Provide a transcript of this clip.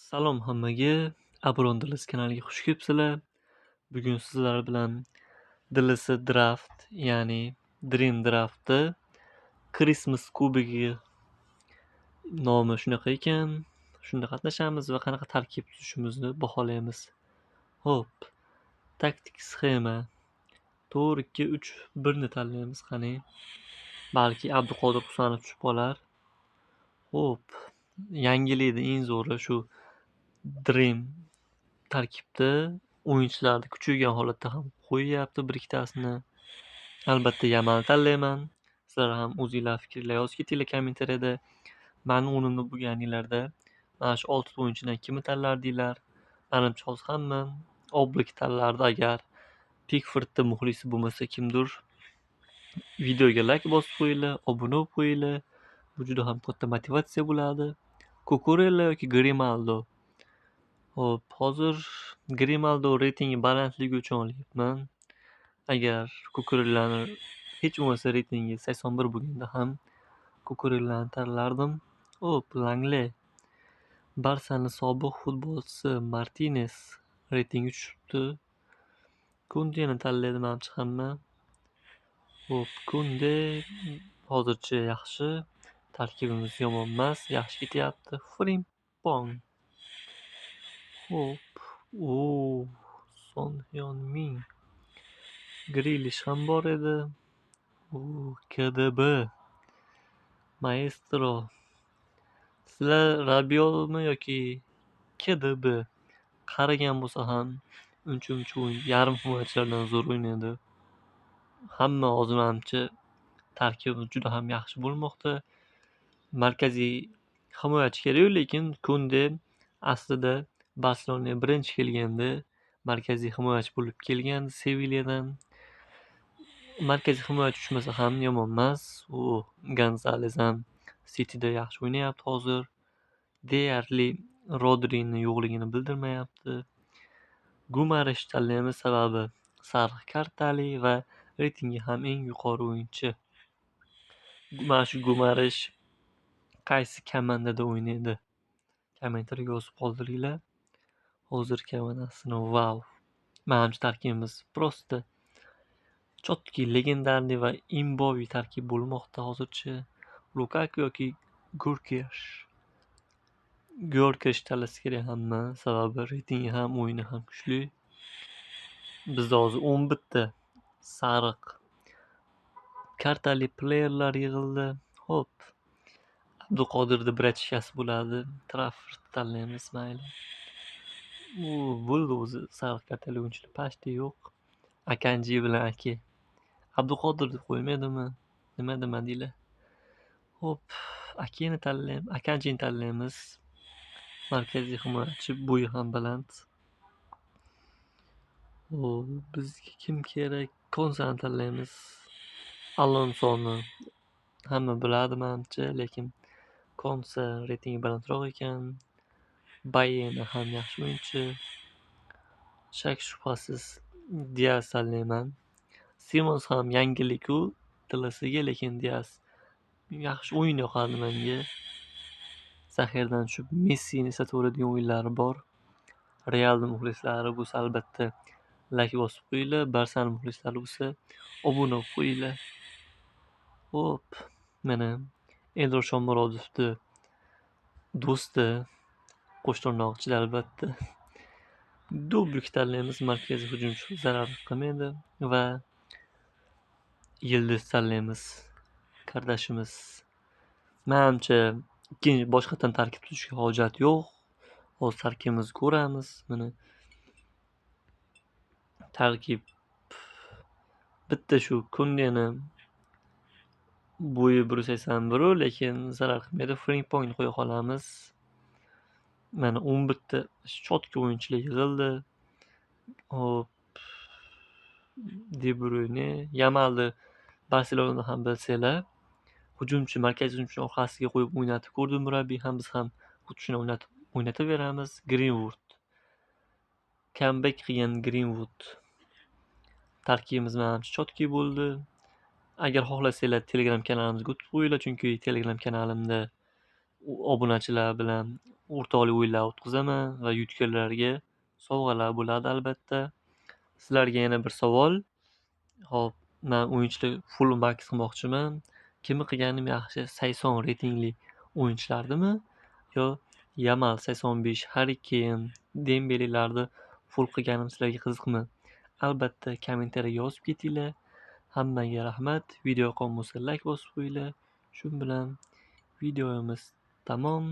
Salom hammaga. Abron DLS kanaliga xush kelibsizlar. Bugun sizlar bilan DLS Draft, ya'ni Dream Draft'da Christmas kubogi nomi shunaqa ekan. Shunda qatnashamiz va qanaqa tarkib tuzishimizni baholaymiz. Xo'p, taktik sxema 4 2 3 1 ni tanlaymiz, qani. Balki Abduqodir Husanov tushib qolar. Xo'p, yangilikda eng zo'ri shu Dream tarkibda o'yinchilarni kuchaygan holatda ham qo'yyapti bir ikkitasini. Albatta Yamal tanlayman. Sizlar ham o'zinglar fikringlar yozib ketinglar kommentariyada. Mani o'rnimda bo'lganinglarda mana shu 6 ta o'yinchidan kimni tanlardinglar? Manimcha hozir hamma Oblak tanlardi agar Pickfordda muxlisi bo'lmasa kimdir. Videoga like bosib qo'yinglar, obuna bo'lib qo'yinglar. Bu juda ham katta motivatsiya bo'ladi. Kukurella yoki Grimaldo. Xo'p, hozir Grimaldo reytingi balandligi uchun olyapman. Agar Kukurellani hech bo'lmasa reytingi 81 bo'lganda ham Kukurellani tanlardim. Xo'p, Langle. Barsani sobiq futbolchisi Martinez reytingi tushibdi. Kundeni tanlaydi manimcha hamma. Xo'p, Kunde hozircha yaxshi. Tarkibimiz yomon emas, yaxshi ketyapti. Frimpong. Xo'p, o, Son Heung-min. Grealish ham bor edi. O, KDB. Maestro. Sizlar Rabiolmi yoki KDB? Qarigan bo'lsa ham uncha-muncha o'yin yarim himoyachilardan zo'r o'ynaydi. Hamma hozir manimcha tarkibimiz juda ham yaxshi bo'lmoqda. Markaziy himoyachi kerak, lekin Kunde aslida Barselonaga birinchi kelganda markaziy himoyachi bo'lib kelgan Sevilyadan. Markaziy himoyachi tushmasa ham yomon emas. U Gonzales ham Cityda yaxshi o'ynayapti hozir. Deyarli Rodrining yo'qligini bildirmayapti. Gumarish tanlaymiz, sababi sariq kartali va reytingi ham eng yuqori o'yinchi. Mana shu Gumarish qaysi komandada o'ynaydi? Kommentariyga yozib qoldiringlar. Hozir komandasini vau. Manimcha tarkibimiz просто чёткий, легендарный va имбовый tarkib bo'lmoqda hozircha. Lukaku yoki Gurkesh. Gurkesh tanlasa kerak hamma, sababi reytingi ham, o'yini ham kuchli. Bizda hozir 11 ta sariq kartali playerlar yig'ildi. Xo'p. Abduqodirni братишка si bo'ladi. Trafford tanlaymiz, mayli. U bo'ldi o'zi sariq kartali o'yinchilar почти yo'q. Akanji bilan Ake. Abduqodir deb qo'ymaydimi? Nima demadinglar? Xo'p, Akeni tanlaymiz, Akanjini tanlaymiz. Markaziy himoyachi, bo'yi ham baland. Xo'p, bizga kim kerak? Konsani tanlaymiz. Alonsoni hamma biladi manimcha, lekin Konsa reytingi balandroq ekan. Bayena ham yaxshi o'yinchi. Shak shubhasiz Diaz tanlayman. Simons ham yangilik-ku DLSga, lekin Diaz yaxshi o'yin yoqadi menga. Zaxiradan tushib Messini eslataveradigan o'yinlari bor. Realning muxlislari bo'lsa albatta like bosib qo'yinglar, Barsani muxlislari bo'lsa obuna bo'lib qo'yinglar. Xo'p, mana Eldor Shomurodovni do'sti, qo'shtirnoq ichida albatta. Dublik tanlaymiz, markaziy hujumchi zarar qilmaydi va Yildiz tanlaymiz, qardoshimiz. Manimcha ikkinchi boshqatdan tarkib tuzishga hojat yo'q. Hozir tarkibimizni ko'ramiz. Mana tarkib bitta shu Kundeni bo'yi 181, lekin zarar qilmaydi. Frimpongni qo'ya qolamiz. Mana 11 ta чёткий o'yinchilar yig'ildi. Hop. De Bruyne, Yamalni Barselonada ham bilsanglar, hujumchi, markaziy hujumchini orqasiga qo'yib o'ynatib ko'rdi murabbiy ham, biz ham xuddi shuni o'ynataveramiz. Greenwood. Comeback qilgan Greenwood. Tarkibimiz manimcha чёткий bo'ldi. Agar xohlasanglar Telegram kanalimizga o'tib qo'yinglar, chunki Telegram kanalimda obunachilar bilan O'rtoqlik o'yinlar o'tkazaman va yutganlarga sovg'alar bo'ladi albatta. Sizlarga yana bir savol. Xo'p, men o'yinchilar full max qilmoqchiman. Kimni qilganim yaxshi? 80 reytingli o'yinchilardimi yo Yamal 85, Harri Keyn, Dembelelarni full qilganim sizlarga qiziqmi? Albatta kommentariyga yozib ketinglar. Hammaga rahmat. Video yoqqan bo'lsa like bosib qo'yinglar. Shu bilan videomiz tamom.